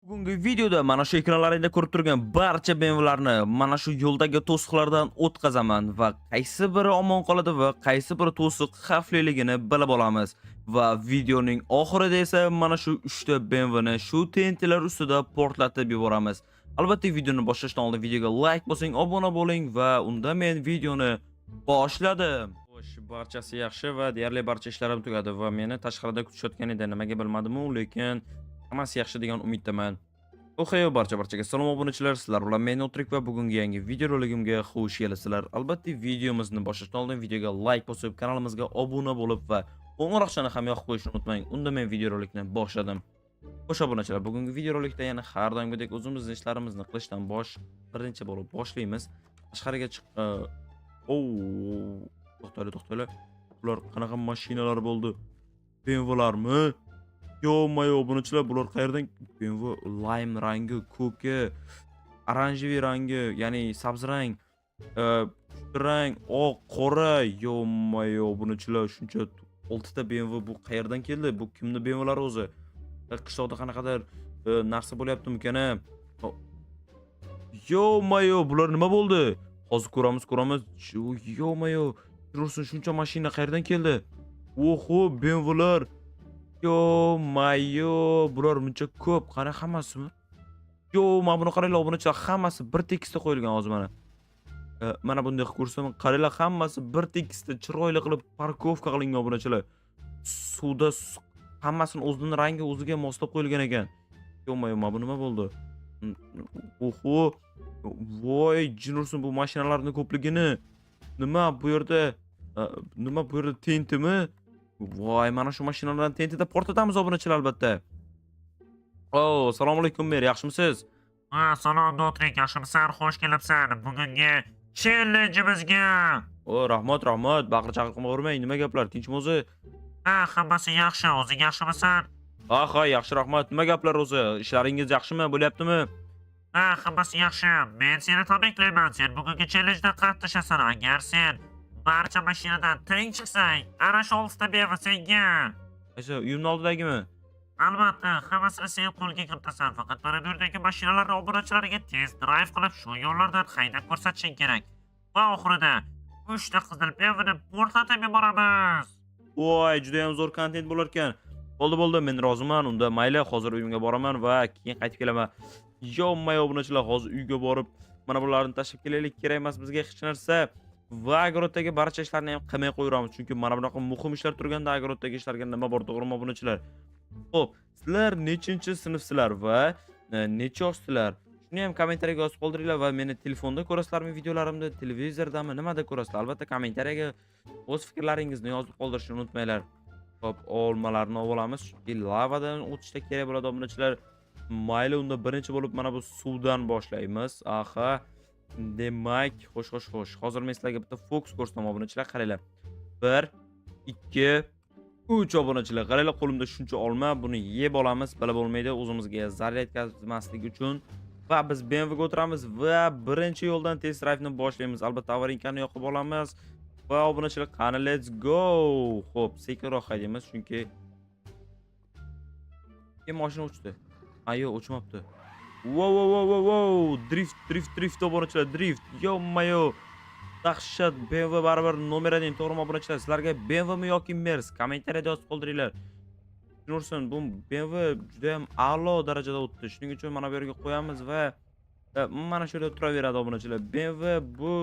Bugungi videoda mana shu ekranlaringda ko'rib turgan barcha BMWlarni mana shu yo'ldagi to'siqlardan o'tkazaman va qaysi biri omon qoladi va qaysi biri to'siq xavfliligini bilib olamiz. Va videoning oxirida esa mana shu 3 ta BMWni shu TNTlar ustida portlatib yuboramiz. Albatta, videoni boshlashdan oldin videoga like bosing, obuna bo'ling va unda men videoni boshladim. Xo'sh, barchasi yaxshi va deyarli barcha ishlarim tugadi va meni tashqarida kutishayotgan edi. Nimaga bilmadim-u, lekin hammasi yaxshi degan umiddaman. Ohayo barcha barchaga salom, obunachilar, sizlar bilan men, Otrik, va bugungi yangi videoroligimga xush kelibsizlar. Albatta, videomizni boshlashdan oldin videoga like bosib, kanalimizga obuna bo'lib va qo'ng'iroqchani ham yoqib qo'yishni unutmang. Unda men videorolikni boshladim. Xo'sh, obunachilar, bugungi videorolikda yana har doimgidek o'zimizni ishlarimizni qilishdan birinchi bo'lib boshlaymiz. Tashqariga chiq. To'xtaylar, to'xtaylar. Bular qanaqa mashinalar bo'ldi? BMWlarmi? Ё-моё, obunachilar, bular qayerdan? BMW lime rangi, ko'ki, оранжевый rangi, ya'ni sabz rang, pushti rang, oq, qora. Ё-моё, obunachilar, shuncha 6 ta BMW bu qayerdan keldi? Bu kimni BMWlari o'zi? Qishloqda qanaqadir narsa bo'lyaptimikan, a? Ё-моё, bular nima bo'ldi? Hozir ko'ramiz, ko'ramiz. Ё-моё, tursin, shuncha mashina qayerdan keldi? Oho, BMWlar. Ё-моё, bular muncha ko'p. Qani, hammasimi? Yo, mana buni qaranglar, obunachilar, hammasi bir tekisda qo'yilgan hozir mana. Mana bunday qilib ko'rsam, qaranglar, hammasi bir tekisda chiroyli qilib парковка qilingan, obunachilar. Suvda hammasini o'zini rangi o'ziga moslab qo'yilgan ekan. Ё-моё, mana bu nima bo'ldi? Oho. Voy, jin ursin bu mashinalarning ko'pligini. Nima bu yerda? Nima bu yerda, TNTmi? Voy, mana shu mashinalarni TNTda portlatamiz, obunachilar, albatta. Oh, assalomu alaykum, mer, yaxshimisiz? Ha, salom, Notrik, yaxshimisan? Xush kelibsan bugungi challenge'imizga. O, rahmat, rahmat. Baqir chaqir qilmavermang. Nima gaplar? Tinchmi o'zi? Ha, hammasi yaxshi, o'zing yaxshimisan? Ha, yaxshi, rahmat. Nima gaplar o'zi? Ishlaringiz yaxshimi? Bo'lyaptimi? Ha, hammasi yaxshi. Men seni tabriklayman. Sen bugungi challenge'da qatnashasan. Agar sen barcha mashinadan teng chiqsang, ana shu oltita BMW senga. Qaysi, uyimning oldidagimi? Albatta, hammasini sen qo'lga kiritasan. Faqat mana bu yerdagi mashinalarni obunachilarga test drive qilib, shu yo'llardan haydab ko'rsatishing kerak. Va oxirida 3 ta qizil BMWni portlatib yuboramiz. Voy, juda ham zo'r kontent bo'lar ekan. Bo'ldi, bo'ldi, men roziman. Unda mayli, hozir uyimga boraman va keyin qaytib kelaman. Ё-моё, obunachilar, hozir uyga borib, mana bularni tashlab kelaylik. Kerak emas bizga hech narsa. Va огород dagi barcha ishlarni ham qilmay qo'yaveramiz. Chunki mana bunaqa muhim ishlar turganda огород dagi ishlarga nima bor, to'g'rimi, obunachilar? Xo'p, sizlar nechinchi sinfsizlar va necha yoshsizlar? Shuni ham kommentariyaga yozib qoldiringlar va meni telefonda ko'rasizlarmi videolarimni, televizordami, nimada ko'rasizlar? Albatta, kommentariyaga o'z fikrlaringizni yozib qoldirishni unutmanglar. Xo'p, olmalarni olib olamiz, chunki lavadan o'tishda kerak bo'ladi, obunachilar. Mayli, unda birinchi bo'lib mana bu suvdan boshlaymiz. Aha. Demak, xo'sh, xo'sh, xo'sh. Hozir men sizlarga bitta fokus ko'rsataman, obunachilar, qaranglar. 1, 2, 3, obunachilar. Qaranglar, qo'limda shuncha olma, buni yeb olamiz, bilib bo'lmaydi, o'zimizga zarar yetkazmaslik uchun. Va biz BMW ga o'tiramiz va birinchi yo'ldan test drive'ni boshlaymiz. Albatta, аварийка ni yoqib olamiz. Va obunachilar, qani, let's go. Xo'p, sekinroq haydaymiz, chunki keyin mashina o'chdi. A, yo'q, o'chmabdi. Wow, wow, wow, wow, wow. Drift, drift, drift, obunachilar, drift. Ё-моё. Dahshat, BMW baribir номер 1, to'g'rimi, obunachilar? Sizlarga BMWmi yoki Merc? Kommentariyada yozib qoldiringlar. Tushunursin, bu BMW juda ham a'lo darajada o'tdi. Shuning uchun mana bu yerga qo'yamiz va mana shu yerda turaveradi, obunachilar. BMW bu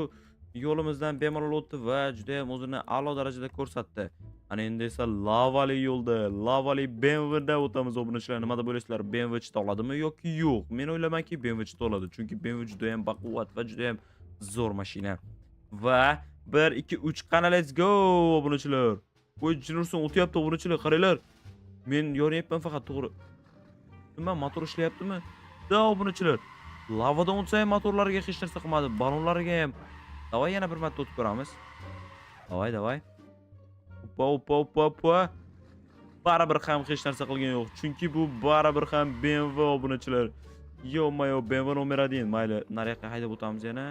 yo'limizdan bemalol o'tdi va juda ham o'zini a'lo darajada ko'rsatdi. Ana endi esa lavali yo'lda, lavali BMWda o'tamiz, obunachilar. Nima deb o'ylaysizlar? BMW chita oladimi yoki yo'q? Men o'ylaymanki, BMW chita oladi. Chunki BMW juda ham baquvvat va juda ham zo'r mashina. Va 1, 2, 3, qani, let's go, obunachilar. Voy, jin o'tyapti, obunachilar, qaranglar. Men yoryapman faqat, to'g'ri. Nima, motor ishlayaptimi? Да, obunachilar. Lavadan o'tsa ham motorlarga hech narsa qilmadi, ballonlarga ham. Давай yana bir marta o'tib ko'ramiz. Давай, давай. Опа, опа, опа, опа. Baribir ham hech narsa qilgan yo'q. Chunki bu baribir ham BMW, obunachilar. Ё-моё, BMW номер 1. Mayli, nariyoqqa haydab o'tamiz yana.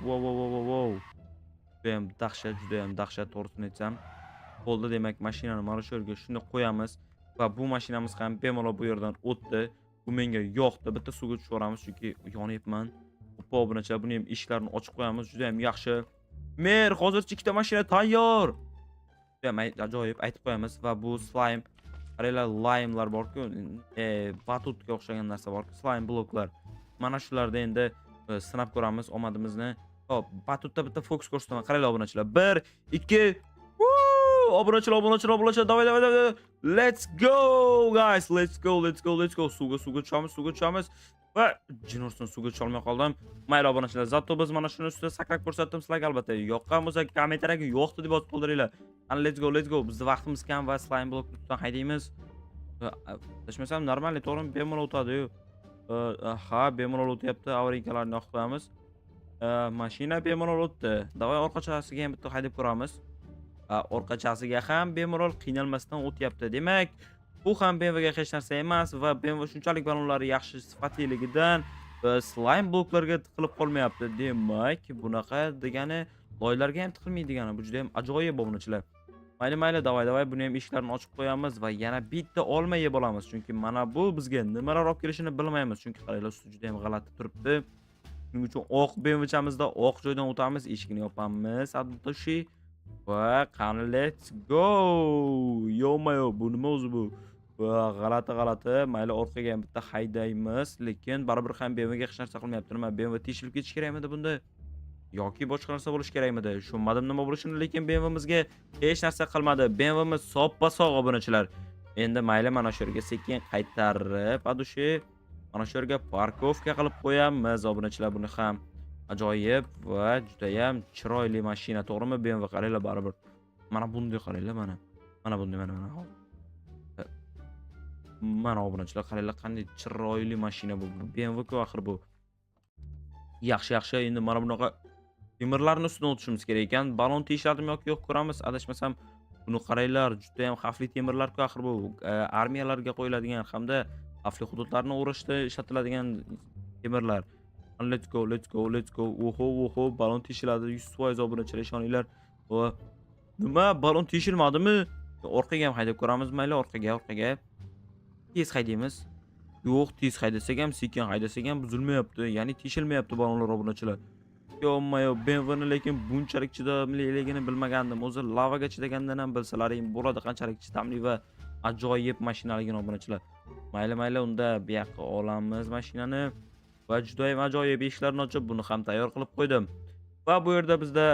Wow, wow, wow, wow, wow. Juda ham dahshat, juda ham dahshat, to'g'risini aytsam. Bo'ldi, demak, mashinani mana shu yerga shuni qo'yamiz va bu mashinamiz ham bemalol bu yerdan o'tdi. Bu menga yoqdi. Bitta suvga tushib yuboramiz, chunki yonyapman. Oppa, obunachilar, buni ham eshiklarini ochib qo'yamiz. Juda ham yaxshi. Mer, hozircha ikkita mashina tayyor. Juda ham ajoyib, aytib qo'yamiz va bu slime, qaranglar, limelar bor-ku, batutga o'xshagan narsa bor-ku, slime bloklar. Mana shularda endi sinab ko'ramiz omadimizni. Xo'p, batutda bitta fokus ko'rsataman. Qaranglar, obunachilar. 1, 2, woo! Obunachilar, obunachilar, obunachilar, давай, давай, давай. Let's go, guys. Let's go, let's go, let's go. Suvga, suvga tushamiz, suvga tushamiz. Va jin ursin, suvga tusholmay qoldim. Mayli, obunachilar, зато biz mana shuni ustida sakrab ko'rsatdim sizlarga albatta. Yoqqan bo'lsa, kommentariyaga "Yo'qdi" deb yozib qoldiringlar. Qani, let's go, let's go. Bizni vaqtimiz kam va slime blok ustidan haydaymiz. Adashmasam, нормальный, to'g'rimi? Bemalol o'tadi-yu. Ha, bemalol o'tyapti. Аварийка larni yoqib qo'yamiz. Mashina bemalol o'tdi. Давай orqachasiga ham bitta haydab ko'ramiz. Orqachasiga ham bemalol qiynalmasdan o'tyapti. Demak, bu ham BMWga hech narsa emas va BMW shunchalik ballonlari yaxshi sifatliligidan slime bloklarga tiqilib qolmayapti. Demak, bunaqa degani loylarga ham tiqilmaydi degani. Bu juda ham ajoyib, obunachilar. Mayli, mayli, давай, давай, buni ham eshiklarini ochib qo'yamiz va yana bitta olma yeb olamiz. Chunki mana bu bizga nimalar olib kelishini bilmaymiz. Chunki qaranglar, usti juda ham g'alati turibdi. Shuning uchun oq BMWchamizda oq joydan o'tamiz, eshikni yopamiz. Abdushi va qani, let's go. Ё-моё, bu nima o'zi bu? Va g'alati g'alati. Mayli, orqaga ham bitta haydaymiz, lekin baribir ham BMWga hech narsa qilmayapti. Nima, BMW teshilib ketishi kerakmidi bunda? Yoki boshqa narsa bo'lishi kerakmidi? Tushunmadim nima bo'lishini, lekin BMWmizga hech narsa qilmadi. BMWmiz soppa-sog', obunachilar. Endi mayli, mana shu yerga sekin qaytarib, adushi mana shu yerga парковка qilib qo'yamiz, obunachilar, buni ham. Ajoyib va judayam chiroyli mashina, to'g'rimi? BMW, qaranglar baribir. Mana bunday qaranglar, mana. Mana bunday, mana mana. Mana, obunachilar, qaranglar, qanday chiroyli mashina bu. BMW ku axir bu. Yaxshi, yaxshi. Endi mana bunaqa temirlarni ustidan o'tishimiz kerak ekan. Balon teshiladimi yoki yo'q, ko'ramiz. Adashmasam, buni qaranglar, juda ham xavfli temirlar-ku axir bu. Armiyalarga qo'yiladigan hamda xavfli hududlarni o'rashda ishlatiladigan temirlar. Let's go, let's go, let's go. Oho, oho, balon teshiladi 100%, obunachilar, ishoninglar. Va nima, balon teshilmadimi? Orqaga ham haydab ko'ramiz, mayli, orqaga, orqaga. Tez haydaymiz. Yo'q, tez haydasak ham, sekin haydasak ham buzilmayapti. Ya'ni teshilmayapti balonlar, obunachilar. Ё-моё, BMWni lekin bunchalik chidamliligini bilmagandim. O'zi lavaga chidagandan ham bilsalaring bo'ladi qanchalik chidamli va ajoyib mashinaligini, obunachilar. Mayli, mayli, unda bu yoqqa olamiz mashinani va judayam ajoyib eshiklarni ochib, buni ham tayyor qilib qo'ydim. Va bu yerda bizda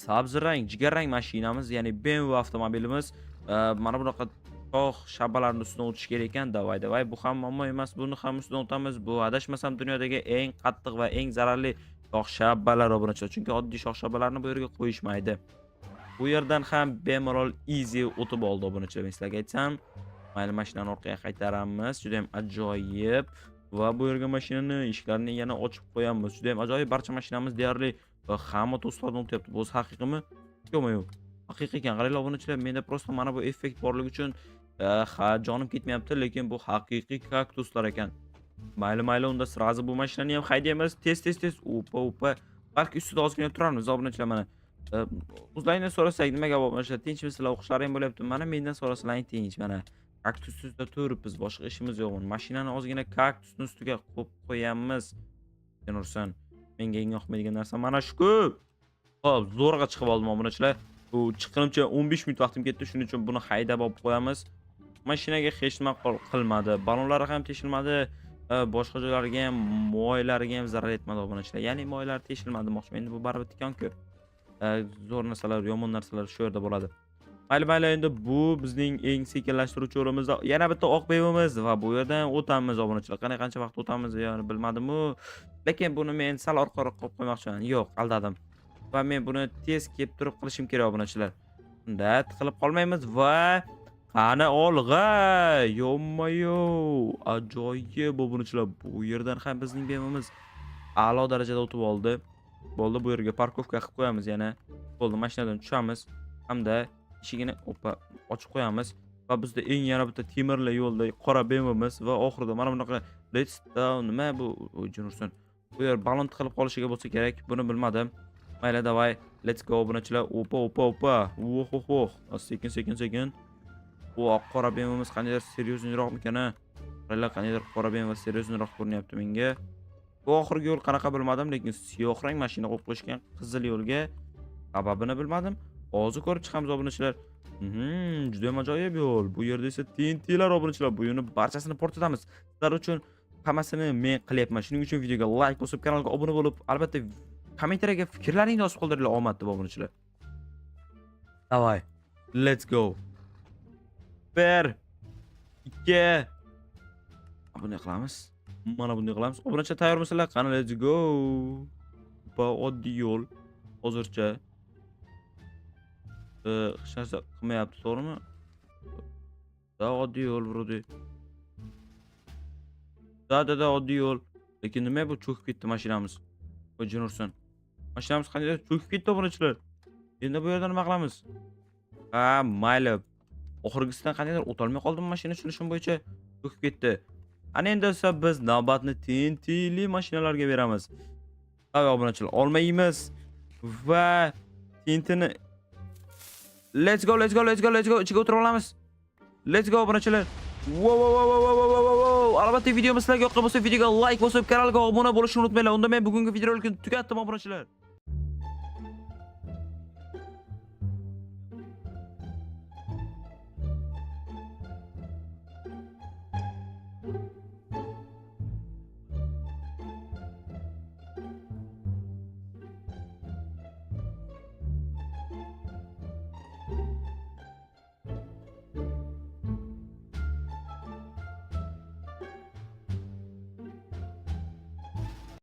sabzi rang, jigarrang mashinamiz, ya'ni BMW avtomobilimiz mana bunaqa tog' shabbalarning ustidan o'tish kerak ekan. Давай, давай, bu ham muammo emas, buni ham ustidan o'tamiz. Bu adashmasam dunyodagi eng qattiq va eng zararli shox shabbalar, obunachilar. Chunki oddiy shox shabbalarni bu yerga qo'yishmaydi. Bu yerdan ham bemalol easy o'tib oldi, obunachilar, men sizlarga aytsam. Mayli, mashinani orqaga qaytaramiz. Juda ham ajoyib. Va bu yerga mashinani eshiklarini yana ochib qo'yamiz. Juda ham ajoyib, barcha mashinamiz deyarli va hamma to'siqlardan o'tyapti. Bu o'zi haqiqiymi? Yo'qmi, yo'q. Haqiqiy ekan. Qaranglar, obunachilar, menda просто mana bu effekt borligi uchun ha, jonim ketmayapti, lekin bu haqiqiy kaktuslar ekan. Mayli, mayli, unda сразу bu mashinani ham haydaymiz. Tez, tez, tez. Opa, opa. Balki ustida ozgina turarmiz, obunachilar, mana. O'zlaringdan so'rasak, nima gap, obunachilar, tinchmisizlar, o'qishlaring bo'lyapti. Mana mendan so'rasalaring, tinch, mana. Kaktus ustida turibmiz, boshqa ishimiz yo'q. Mashinani ozgina kaktusni ustiga qo'yib qo'yamiz. Sen ursin. Menga eng yoqmaydigan narsa mana shu-ku. Xo'p, zo'rg'a chiqib oldim, obunachilar. Bu chiqqunimcha 15 minut vaqtim ketdi, shuning uchun buni haydab olib qo'yamiz. Mashinaga hech nima qilmadi. Ballonlari ham teshilmadi, boshqa joylariga ham, moylariga ham zarar yetmadi, obunachilar. Ya'ni moylar teshilmadi demoqchiman. Endi bu baribir tikonku. Zo'r narsalar, yomon narsalar shu yerda bo'ladi. Mayli, mayli, endi bu bizning eng sekinlashtiruvchi yo'limizda yana bitta oq BMWmiz va bu yerdan o'tamiz, obunachilar. Qani, qancha vaqt o'tamiz, yani bilmadim-u. Lekin buni men sal orqaroq qo'yib qo'ymoqchiman. Yo'q, aldadim. Va men buni tez kelib turib qilishim kerak, obunachilar. Unda tiqilib qolmaymiz va qani, olg'a! Ё-моё! Ajoyib, obunachilar. Bu yerdan ham bizning BMWmiz a'lo darajada o'tib oldi. Bo'ldi, bu yerga парковка qilib qo'yamiz yana. Bo'ldi, mashinadan tushamiz hamda eshigini, opa, ochib qo'yamiz va bizda eng yana bitta temirli yo'lda qora BMWmiz va oxirida mana bunaqa redstone, nima bu, jin ursin. Bu yer balon tiqilib qolishiga bo'lsa kerak, buni bilmadim. Mayli, давай, let's go, obunachilar. Opa, opa, opa. Oh, oh, oh. Sekin, sekin, sekin. Bu oq qora BMWmiz qandaydir серьезный roqmikan, a? Qaranglar, qandaydir qora BMW серьёзный roq ko'rinyapti menga. Bu oxirgi yo'l qanaqa bilmadim, lekin siyoh rang mashina qo'yib qo'yishgan qizil yo'lga. Sababini bilmadim. Hozir ko'rib chiqamiz, obunachilar. Juda ham ajoyib yo'l. Bu yerda esa TNTlar, obunachilar. Bu yo'lni barchasini portlatamiz. Sizlar uchun hammasini men qilyapman. Shuning uchun videoga like bosib, kanalga obuna bo'lib, albatta kommentariyaga fikrlaringni yozib qoldiringlar omad deb, obunachilar. Давай. Let's go. 1 2. Bunday qilamiz. Mana bunday qilamiz. Obunachilar, tayyormisizlar? Qani, let's go. Bu oddiy yo'l hozircha. Hech narsa qilmayapti, to'g'rimi? Да, oddiy yo'l вроде. Да, oddiy yo'l. Lekin nima bu, cho'kib ketdi mashinamiz? Voy, jin ursin. Mashinamiz qanday cho'kib ketdi, obunachilar. Endi bu yerda nima qilamiz? Ha, mayli. Oxirgisidan qandaydir o'tolmay qoldim mashina, tushunishim bo'yicha cho'kib ketdi. Ana endi esa biz navbatni TNTli mashinalarga beramiz. Давай, obunachilar, olma yeymiz va TNTni. Let's go, let's go, let's go, let's go. Ichiga o'tirib olamiz. Let's go, obunachilar. Wow, wow, wow, wow, wow, wow, wow, wow. Albatta, videomiz sizlarga yoqqan bo'lsa, videoga like bosib, kanalga obuna bo'lishni unutmanglar. Unda men bugungi videorolikni tugatdim, obunachilar.